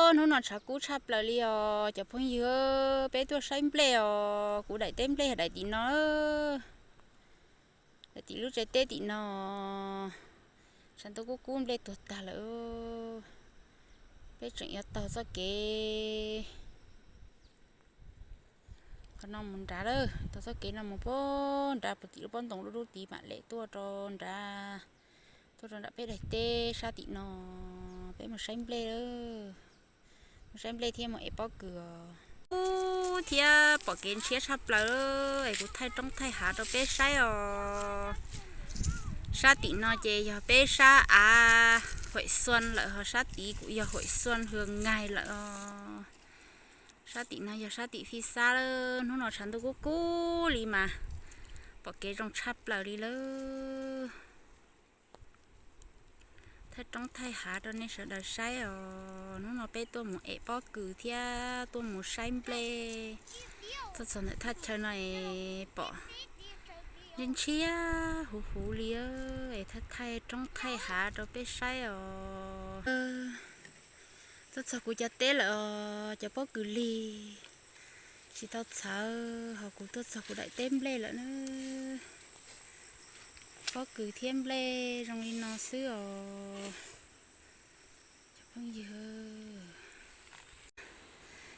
Hnub no tshav kub tshaj plaws li os cov phooj ywg, peb tuaj saib nplej os, kuv daim teb nplej yog daim tim no, daim tim lub tsev teb tim no. Tshav ntuj kub kub nplej tuag tag lawm. Peb tseem yuav taug txoj kev qhov no mus nrad lawm, taug txoj kev no mus puag nrad puag tim lub pob ntoo dub dub tid mam lem tuaj rau nrad, tuaj rau nram peb daim teb sab tim no. Peb mus saib nplej lawm, mus saib nplej thiab mus ev pob kws os. Ub, thiab pom kev ntshiab tshaj plaws es kuv thaij roob thaij hav rau peb saib os. Sab tim no ces yog peb sab av Huaim Xuan lawm, ho sab tid kuj yog Huaim Xuan Hwm Ngaig lawm os. Sab tim no yog sab tim Fij Xab lawm. Hnub no tshav ntuj kub kub li mas pom kev zoo tshaj plaws li lawm. Thaij roob thaij hav rau nej sawv daws saib os. Hnub no peb tuaj mus ev pob kws thiab tuaj mus saib nplej. Tuaj txog ntawm thaj chaw no es pom ntshiab huv huv li es thaij thaij roob thaij hav rau peb saib os. Tuaj txog kuv cov teb lawm os, cov pob kws lig tsis tau txhawv, ho kuv tuaj txog kuv daim teb nplej lawm na. Pob kws thiab nplej zoo li no xwb os cov phooj ywg.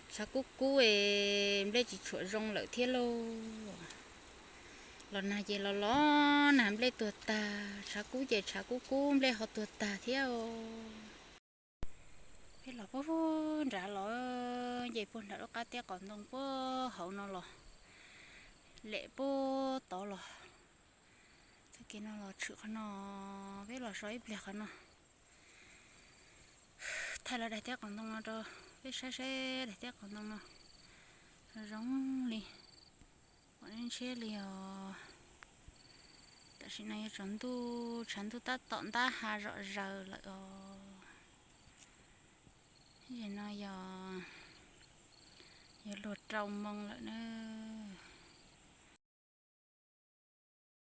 Tshav kub kub es nplej tsis tshuam zoo lawm thiab lauj. Los nag ces los los nag nplej tuag tag, tshav kub ces tshav kub kub nplej ho tuag tag thiab os. Peb los puag nrad los, nce puag nram lub qab teb qos ntoo puag hauv no los, lem puag tod los, txoj kev no los tshwm qhov no, peb los so ib pliag qhov no. Thaij los daim teb qos ntoo no rau peb saib saib daim teb qos ntoo no zoo li, pom ntshiab li os. Tam sim no yuav tsaus ntuj, tshav ntuj tab tom ntab ha zom zaws lawm os. Tam sim no yog, yog luag rau moo lawm na.